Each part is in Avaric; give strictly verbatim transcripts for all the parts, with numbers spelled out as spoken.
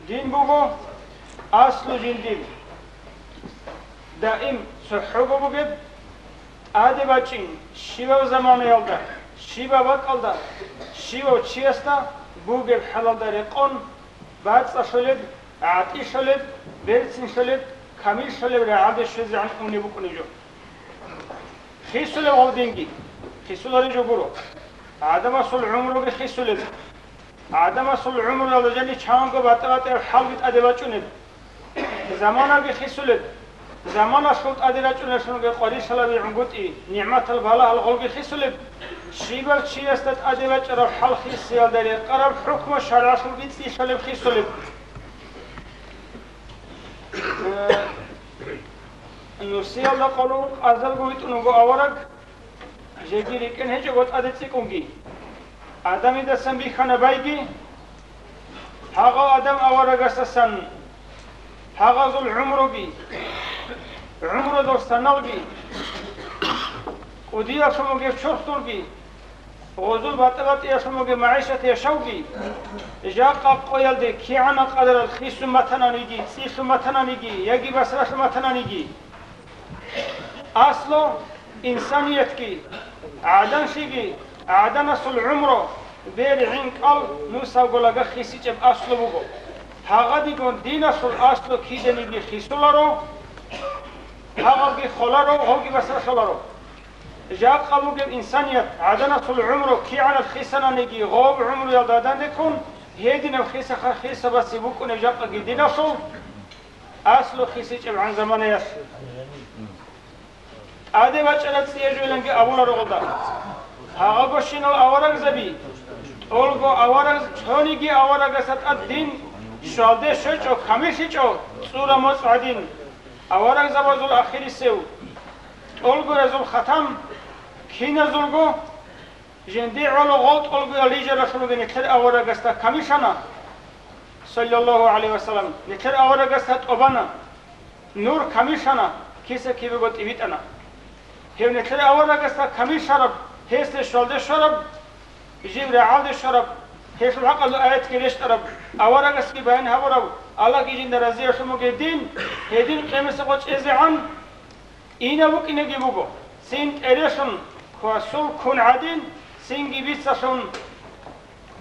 Дин буго аслу жиндир, даим цохӀого бугеб, тӀаде бачӀин, щибаб заманаялда, щибаб бакӀалда, щибав чиясда бугеб хӀалалда рекъон, бацӀцӀалъулеб, гӀатӀилъулеб, берцинлъулеб, камиллъулеб рагӀалде щвезегӀан унеб букӀунеб жо. Хисулеб гьав динги, хисулареб жо гуро. ГӀадамасул гӀумруги хисулеб. ГӀадамасул гӀумруялда жаниб чанго батӀа-батӀияб хӀалги тӀаде бачӀунеб. Заманаги хисулеб. Заманалъул тӀаде рачӀуналъунги къварилъалаби гӀунгутӀи, нигӀматал балагьал гъолги хисулеб. Щибаб чиясда тӀаде бачӀараб хӀал хисиялда рекъараб хӀукму шаргӀалъулги цӀикӀкӀалъулеб хисулеб. Э, нусиялда къоло къазалго витӀун вуго авараг, жеги рикӀкӀин гьечӀого тӀаде цӀикӀкӀунги. Адамидасан бихьана байги, гьагъав адам аварагасасан гьагъазул гӀумруги, гӀумрудул саналги, кӀудиялъун бугеб чорхдулги, гъозул батӀа-батӀиялъун бугеб магӀишат яшавги, жакъа къоялде кигӀанаб къадарал хисун батананиги, цӀикӀкӀун батананиги яги басралъун батананиги. Аслу инсаниятги, гӀаданлъиги, гӀаданасул гӀумру, бер-гӀин, кӀал нусабго лага хисичӀеб аслу буго. Гьагъадигун диналъул аслу киданиги хисуларо, гьагъабги холаро, гьавги басралъуларо. Жакъа бугеб инсаният гӀаданасул гӀумру кигӀанаб хисананиги, гъоб гӀумруялда данде ккун, гьединаб хиса-, хисабасе букӀунеб жакъаги диналъул аслу хисичӀебгӀан заманаялъ. ТӀаде бачӀараб цӀия жойиланги абуларо гъолда. Гьагъагощинал аварагзаби, тӀолго аварагз-, цониги аварагасда тӀад дин щвалде щвечӀо, камиллъичӀо, цӀура моцӀ гӀадин, аварагзабазул ахирисев, тӀолгоязул хатам, киназулго жинди гӀоло гъол тӀолгоял рижаралъун ругел нилъер аварагасда камиллъана, саллаллагьу гӀалайгьи вассалам, нилъер аварагасда тӀубана. Нур камиллъана, киса-кибего тӀибитӀана. Гьев нилъер аварагасда камиллъараб, гьесде щвалде щвараб, жив рагӀалде щвараб, гьелъул хӀакъалъулъ аятги рещтӀараб, аварагасги баян гьабурав, Аллагьги жинда разиявлъун бугеб дин, гьедин къемисеб къо чӀезегӀан инаб букӀинеги буго, цин тӀерелъун квасул ккун гӀадин, цинги бицалъун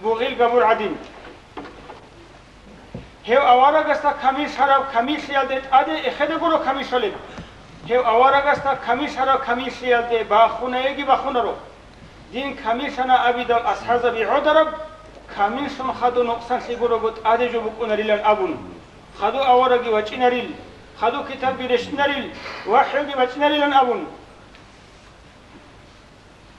бугъил габур гӀадин. Гьев аварагасда камиллъараб камиллъиялде тӀаде эхеде гуро камиллъулеб. Гьев аварагасда камиллъараб камиллъиялде бахунайги бахунаро. Дин камиллъана абидал асхӀазаби гӀодараб, камиллъун хадуб нукъсанлъи гурого тӀаде жо букӀунарилан абун, хадуб авараги вачӀинарил, хадуб китабги рещтӀинарил, вахӀиги бачӀинарилан абун.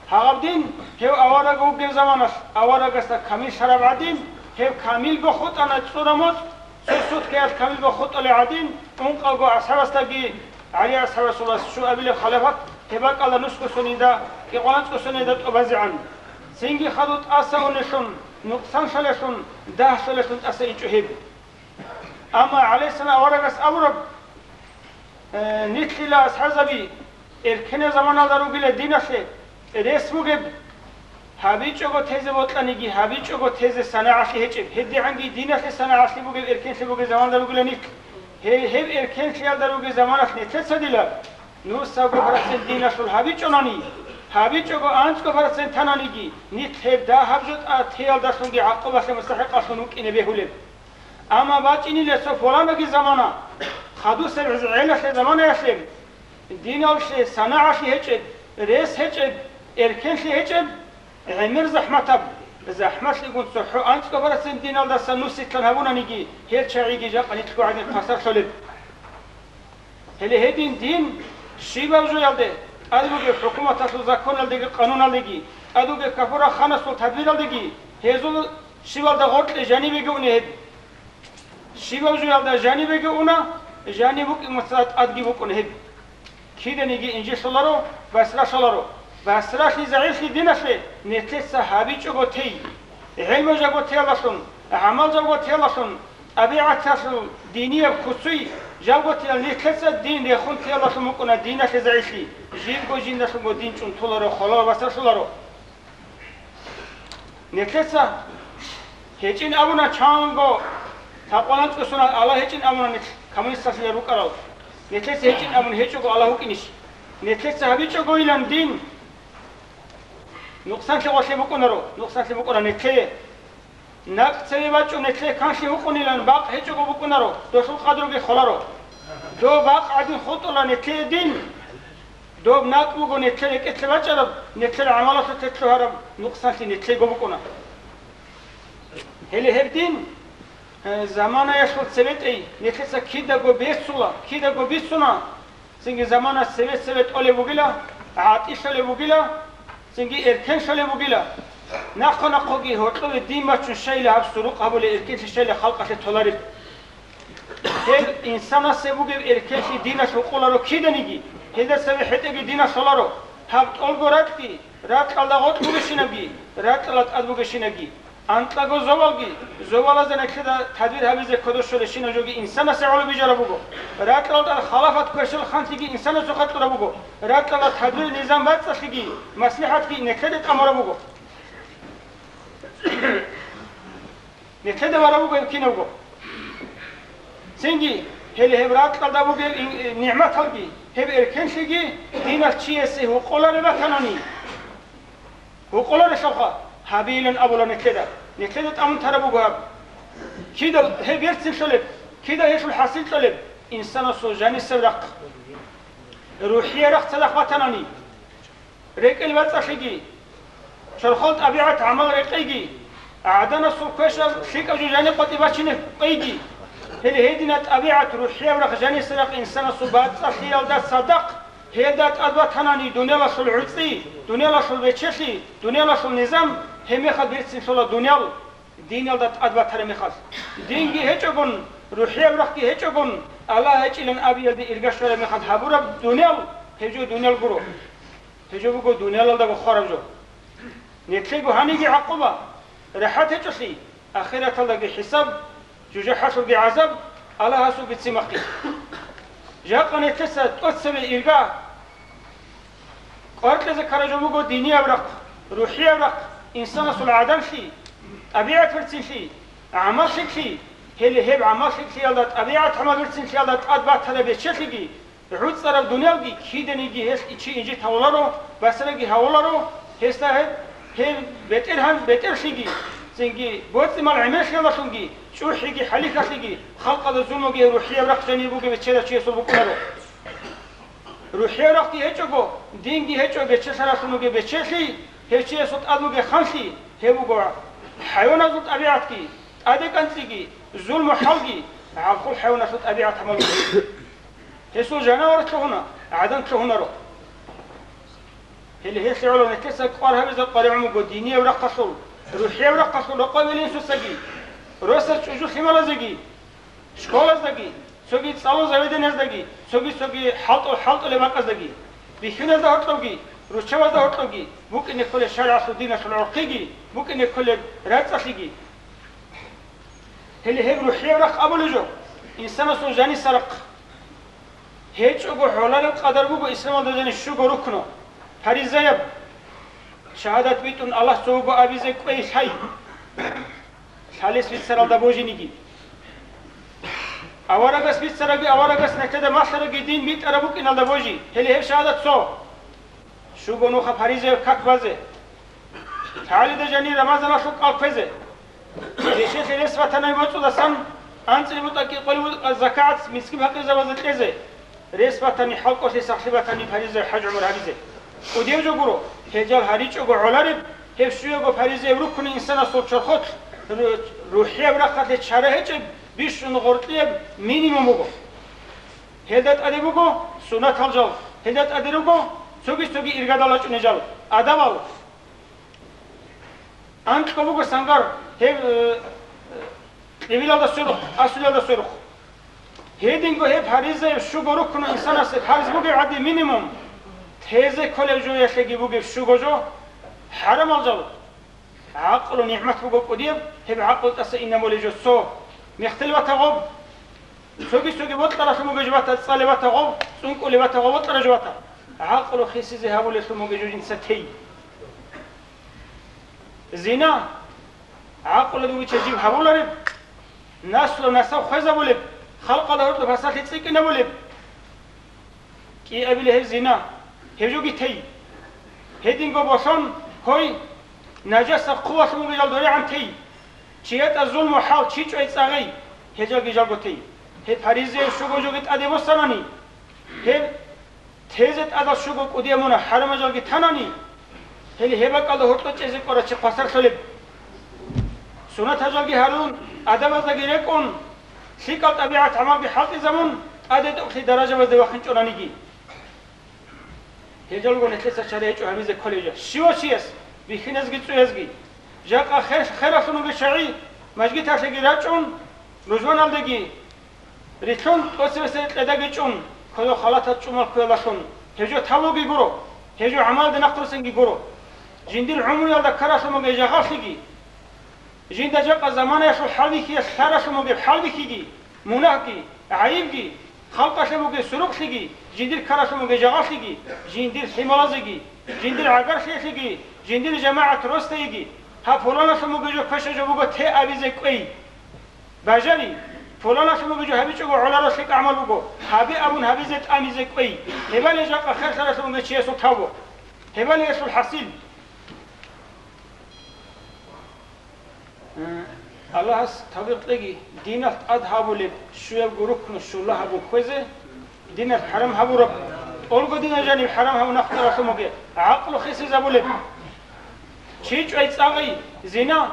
Гьагъаб дин, гьев авараг вугеб заманалъ аварагасда камиллъараб гӀадин, гьев камилго хутӀана цӀура моцӀ, цо суткаялъ камилго хутӀулев гӀадин, ункъавго асхӀабасдаги, ГӀали асхӀабасулас щуабилеб халафат, гьеб бакӀалда нусго сонида, кӀикъоялда анцӀго сонида тӀубазегӀан. Цинги хадуб тӀаса унелъун, нукъсанлъалелъун, дагьлъалелъун тӀаса ичӀо гьеб. Амма гӀалайгьиссалам аварагас абураб, э, нилъила асхӀазаби, эркенаб заманалда ругила диналъе рес бугеб, гьабичӀого тезе бокьаниги, гьабичӀого тезе санагӀалъи гьечӀеб, гьедигӀанги диналъе санагӀалъи бугеб, эркенлъи бугеб заманалда ругила нилъ. Гье-, гьеб эркенлъиялда ругеб заманалъ нилъецадила нусабго процент диналъул гьабичӀонани, гьабичӀого анцӀго процент тананиги, нилъ гьеб дагьаб жо тӀа-, теялдалъунги гӀакъубалъе мустахӀикъалъун вукӀине бегьулеб. Амма бачӀинила цо пуланаги замана, хадусеб гӀелалъе заманаялъе, диналъе санагӀалъи гьечӀеб, рес гьечӀеб, эркенлъи гьечӀеб, гӀемер захӀматаб, захӀмалъигун цохӀо анцӀго процент диналдаса нусилъан гьабунаниги, гьел чагӀиги жакъа нилъго гӀадин хвасарлъулеб. Гьеле гьедин дин щибаб жоялде, тӀад бугеб хӀукуматалъул законалдеги къануналдеги, тӀад бугеб капураханасул тадбиралдеги, гьезул щибалда гъоркье жанибеги уна гьеб. Щибаб жоялда жанибеги уна, жаниб букӀин мацала тӀадги букӀуна гьеб. Киданиги инжитлъуларо, басралъуларо. Басралъи загӀиплъи диналъе, нилъеца гьабичӀого тей. ГӀелму жабго теялалъун, гӀамал жабго теялалъун, ТӀабигӀаталъул динияб куцуй жавго тиял нилъеца дин рехун теялалъун букӀуна диналъе загӀиплъи, живго жиндалъунго дин чӀунтуларо, холаро, басралъуларо. Нилъеца гьечӀин абуна чанго Такъвалан цӀусуна Аллагь гьечӀин абуна нилъ коммунисталъила рукӀарал. Нилъеца гьечӀин абун гьечӀого Аллагь вукӀинищ? Нилъеца гьабичӀогойилан дин нукъсанлъи гъолъе букӀунаро, нукъсанлъи букӀуна нилъее. НакӀ цеве бачӀун нилъее канлъи гьукъунилан бакъ гьечӀого букӀунаро, долъул къадруги холаро. Доб бакъ гӀадин хутӀула нилъее дин. Доб накӀ буго нилъер рекӀелъе бачӀараб, нилъер гӀамалалъулъе лъугьараб нукъсанлъи нилъего букӀуна. Гьеле гьеб дин, э, заманаялъул цебетӀей нилъеца кидаго бецула, кидаго бицуна, цинги замана цебе-цебе тӀолеб бугила, гӀатӀилъулеб бугила, цинги эркенлъулеб бугила. Нахъа-нахъаги гьоркьове дин бачун щайила гьаб сурукъ гьабулеб, эркенлъи щайила халкъалъе толареб. Гьеб инсанасе бугеб эркенлъи диналъ гьукъуларо киданиги, гьелда цеве хӀетӀеги диналъ лъоларо. Гьаб тӀолго ракьги, ракьалда гъоркь бугещинабги, ракьалда тӀад бугещинабги, анкьаго зовалги, зовалазда нилъеда тадбир гьабизе кодоб щолебщинаб жоги инсанасе гӀоло бижараб буго. Ракьалда тӀад халафат кверщел ханлъиги инсанасухъа кьураб буго. Ракьалда тадбир-низам бацӀцӀалъиги, маслихӀатги нилъеде тӀамураб буго. Нилъеда вараб буго гьеб кинабго. Цинги, гьеле гьеб ракьалда бугеб ин-, нигӀматалги, гьеб эркенлъиги диналъ чиясе гьукъулареб батанани, гьукъуларелъулха гьабейилан абула нилъеда. Нилъеда тӀамун тараб буго гьаб. Кидал гьеб берцинлъулеб, кидал гьелъул хӀасил кьолеб, инсанасул жанисеб рахъ, рухӀияб рахъ цадахъ батанани, рекӀел бацӀцӀалъиги, чорхол тӀабигӀат гӀамал рекъейги, гӀаданасул квешал лъикӀаб жо жаниб къватӀиб бачине кӀвейги, гьеле гьединаб тӀабигӀат, рухӀияб рахъ, жанисеб рахъ инсанасул бацӀцӀалъиялда цадахъ, гьелда тӀад батанани дуниялалъул гӀуцӀи, дуниялалъул бечелъи, дуниялалъул низам, гьеб мехалъ берцинлъула дуниял, диниялда тӀад батараб мехалъ. Динги гьечӀогун, рухӀияб рахъги гьечӀогун, Аллагь гьечӀилан абиялде ирга щвараб мехалъ гьабураб дуниял, гьеб жо дуниял гуро. Гьеб жо буго дуниялалдаго хвараб жо. Нилъего гьаниги гӀакъуба, рахӀат гьечӀолъи, ахираталдаги хӀисаб, жужахӀалъулги гӀазаб, Аллагьасулги цимахъи. Жакъа нилъеца тӀоцебе ирга, кӀвар кьезе ккараб жо буго динияб рахъ, рухӀияб рахъ, инсанасул гӀаданлъи, тӀабигӀат берцинлъи, гӀамал лъикӀлъи, гьеле гьеб гӀамал лъикӀлъиялда, тӀабигӀат гӀамал берцинлъиялда тӀад батараб бечелъиги, гӀуцӀараб дуниялги киданиги гьелъ чи инжит гьавуларо, басраги гьавуларо, гьесда гьеб, гьеб бетӀергьан-, бетӀерлъиги, цинги боцӀи-мал гӀемерлъиялдалъунги, чӀухӀиги хӀалихьалъиги, халкъалда зулмуги гьеб рухӀияб рахъ жаниб бугеб бечедав чиясул букӀунаро. РухӀияб рахъги гьечӀого, динги гьечӀо, бечелъаралъун вугеб бечелъи, гьев чиясул тӀад бугеб ханлъи, гьеб буго хӀайваназул тӀабигӀатги, тӀаде кӀанцӀиги, зулму-хӀалги, гӀакъул хӀайваналъул тӀабигӀат гьабулеб. Гьесул жанавар лъугьуна, гӀадан лъугьунаро. Гьеле гьелъ гӀоло нилъеца кӀвар гьабизе къваригӀун буго динияб рахъалъул, рухӀияб рахъалъул рокъовел инсуцаги, росас чӀужу-лъималазеги, школаздаги, цоги цӀалул заведенияздаги, цоги-цоги хӀалтӀул-хӀалтӀулеб бакӀаздаги, бихьиназда гьоркьобги, руччабазда гьоркьобги, букӀине кколеб шаригӀалъул диналъул гӀурхъиги, букӀине кколеб рацӀцӀалъиги. Гьеле гьеб рухӀияб рахъ абулеб жо, инсанасул жаниса рахъ. ГьечӀого гӀолареб къадар буго исламалда жаниб щуго рукну. Фаризаяб, шагьадат битӀун Аллагь цо вуго абизе кӀвей лъай. Лъалес бицаралда божиниги. Аварагас бицараги, аварагас нилъеда малъараги дин битӀараб букӀиналда божи. Гьеле гьеб шагьадат цо. Щуго нуха фаризаяб как базе. ТагӀалида жанир Рамазаналъул кӀал кквезе. Бечелъи рес батани боцӀудасан, анцӀил бутӀа кӀикъоялда закагӀат мискин-пакъирзабазда кьезе. Рес батани, хӀалкӀолъи сахлъи батани, фаризаяб хӀаж-гӀумру гьабизе. КӀудияв жо гуро, гьел жал гьаричӀого гӀолареб, гьеб щуябго фаризаяб рукну инсанасул чорхолъ, ру-, рухӀияб рахъалъе чара гьечӀеб, бищун гъоркьияб минимум буго. Гьелда тӀаде буго суннатал жал, гьелда тӀаде руго цоги-цоги иргадал рачӀунел жал, адабал. Анкьго буго сангар гьеб, э, кьибилалда сверухъ, асулалда сверухъ. Гьединго гьеб фаризаяб щуго рукну инсанасе фарз бугеб гӀадин минимум, тезе кколеб жоялъеги бугеб щуго жо хӀарамал жал. ГӀакълу нигӀмат буго кӀудияб, гьеб гӀакълу тӀаса инабулеб жо цо. Мехтел батагъоб, цоги-цоги бокьаралъун бугеб жо бата, цӀалеб батагъоб, цӀункӀулеб батагъоб, бокьараб жо бата. ГӀакълу хисизе гьабулелъун бугеб жо жинца тей. Зина, гӀакълу дугича жиб гьабулареб, Наслу-насаб хвезабулеб, халкъалда гьоркьоб пасалъи цӀикӀкӀинабулеб. КӀиабилеб гьеб зина, гьеб жоги тей. Гьединго болъон кой, нажаса хъувалъун бугел жал доригӀан тей. Чияда зулму хӀал, чи чӀвай цӀагъей, гьел жоги жалго тей. Гьеб паризеяб щуго жоги тӀаде босанани, гьеб тезе тӀадал щуго кӀудияб мунагь, хӀарамал жалги танани, гьеле гьеб бакӀалда гьоркьоб чӀезе кӀварав чи хвасарлъулеб. Суннатал жалги гьарун, адабаздаги рекӀун, лъикӀал тӀабигӀат-гӀамалги хӀалтӀизабун, тӀаде тӀокӀлъи даражабазде вахинчӀонаниги. Гьел жалго нилъеца чара гьечӀо гьабизе кколеб жо. Щивав чияс бихьиназги цӀуязги. Жакъа хер-, хералъун вугев чагӀи, мажгиталъеги рачӀун, ружбаналдеги рилълъун, тӀоцебесеб кьедаги чӀун, кодоб халатал чӀумал кквелалъун, гьеб жо тавбуги гуро, гьеб жо гӀамалалде нахъруссинги гуро. Жиндир гӀумруялда ккаралъун бугеб жагьаллъиги, жинда жакъа заманаялъул хӀалбихьиялъ лъаралъун бугеб хӀалбихьиги, мунагьги, гӀайибги, халкъалъе бугеб сорокълъиги, жиндир ккаралъун бугеб жагьаллъиги, жиндир лъималазеги, жиндир гӀагарлъиялъеги, жиндир жамагӀат росдайги, гьаб пуланалъун бугеб жо квешаб жо буго те абизе кӀвей. Бажари, пуланалъун бугеб жо гьабичӀого гӀоларал лъикӀ гӀамал буго, гьабе абун гьабизе тӀамизе кӀвей. Гьебали жакъа херлъаралъун бугев чиясул тавбу. Гьебали гьелъул хӀасил. Аллагьас тавфикъ кьеги, диналъ тӀад гьабулеб щуябго рукну щула гьабун хвезе, диналъ хӀарам гьабураб, тӀолго динал жаниб хӀарам гьабун нахъ тӀаралъун бугеб, гӀакълу хисизабулеб. Чи чӀвай цӀагъи, зина,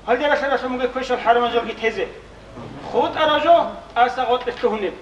гьалде ралъаралъун бугеб квешал хӀарамал жалги тезе. ХутӀараб жо тӀаса гъотӀе лъугьунеб.